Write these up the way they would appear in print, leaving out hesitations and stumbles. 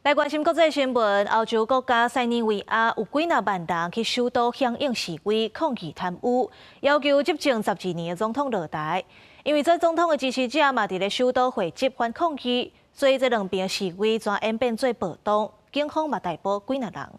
來關心國際新聞，歐洲國家塞爾維亞有幾若萬人去首都響應示威，抗議貪污，要求執政12年的總統落台。因為這總統的支持者嘛佇咧首都匯集反抗議，所以這兩邊示威轉演變做暴動，警方嘛逮捕幾若人。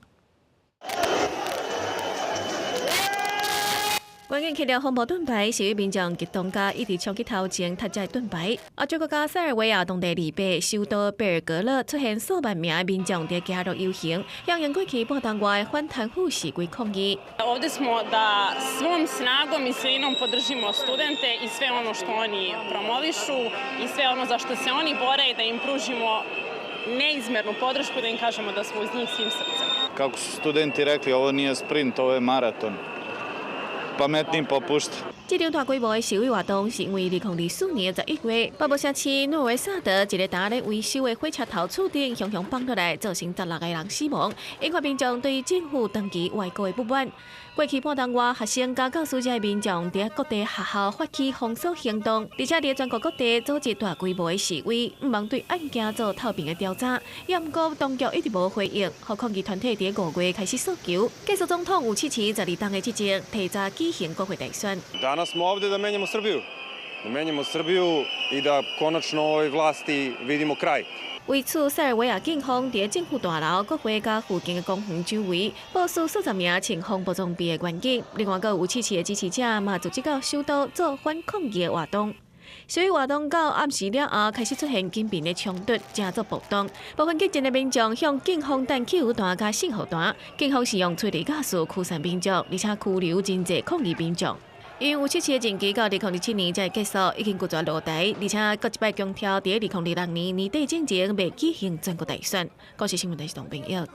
關鍵起了風暴盾牌，示威民眾激動甲一直衝去頭前，踢這盾牌。歐洲國家塞爾維亞當地禮拜首都貝爾格勒出現數萬名民眾佇街頭遊行，響應過去半冬外反貪腐示威抗議。 Ovde smo da svom snagom i silinom podržimo studente i sve ono što oni promovišu i sve ono za što se oni bore i da im pružimo neizmernu podršku, da im kažemo da smo uz njih svim srcem. Kako su studenti rekli, ovo nije sprint, ovo je maraton. Pametniji popušta。這場大規模的示威活動是因為2024年11月，北部城市諾維薩德一個佇咧維修的火車頭柱頂雄雄放落來，造成16個人死亡，引發民眾對政府長期頑固的不滿。過去半冬外，學生佮教師這民眾佇各地學校發起封鎖行動，而且佇全國各地組織大規模的示威，毋望對案件做透明的調查。也毋過當局一直無回應，予抗議團體佇5月開始訴求，繼續總統有七期12冬的執政，提早舉行國會大選。 Danas smo ovde da menjamo Srbiju. Da menjamo Srbiju i da konačno ovoj vlasti vidimo kraj. 為此，塞爾維亞警方佇政府大樓、國會佮附近的公園周圍部署數十名穿防暴裝備的員警。另外，閣有七七的支持者嘛，組織到首都做反抗議的活動。示威活動到暗時了後，開始出現警民的衝突，成做暴動。部分激進的民眾向警方彈汽油彈佮信號彈，警方是用催淚ガス驅散民眾，而且拘留真濟抗議民眾。因為武七的任期到2027年才會結束，已經拒絕落台，而且閣一擺強調，佇2026年年底進前袂舉行全國大選。公視新聞台是董炳耀。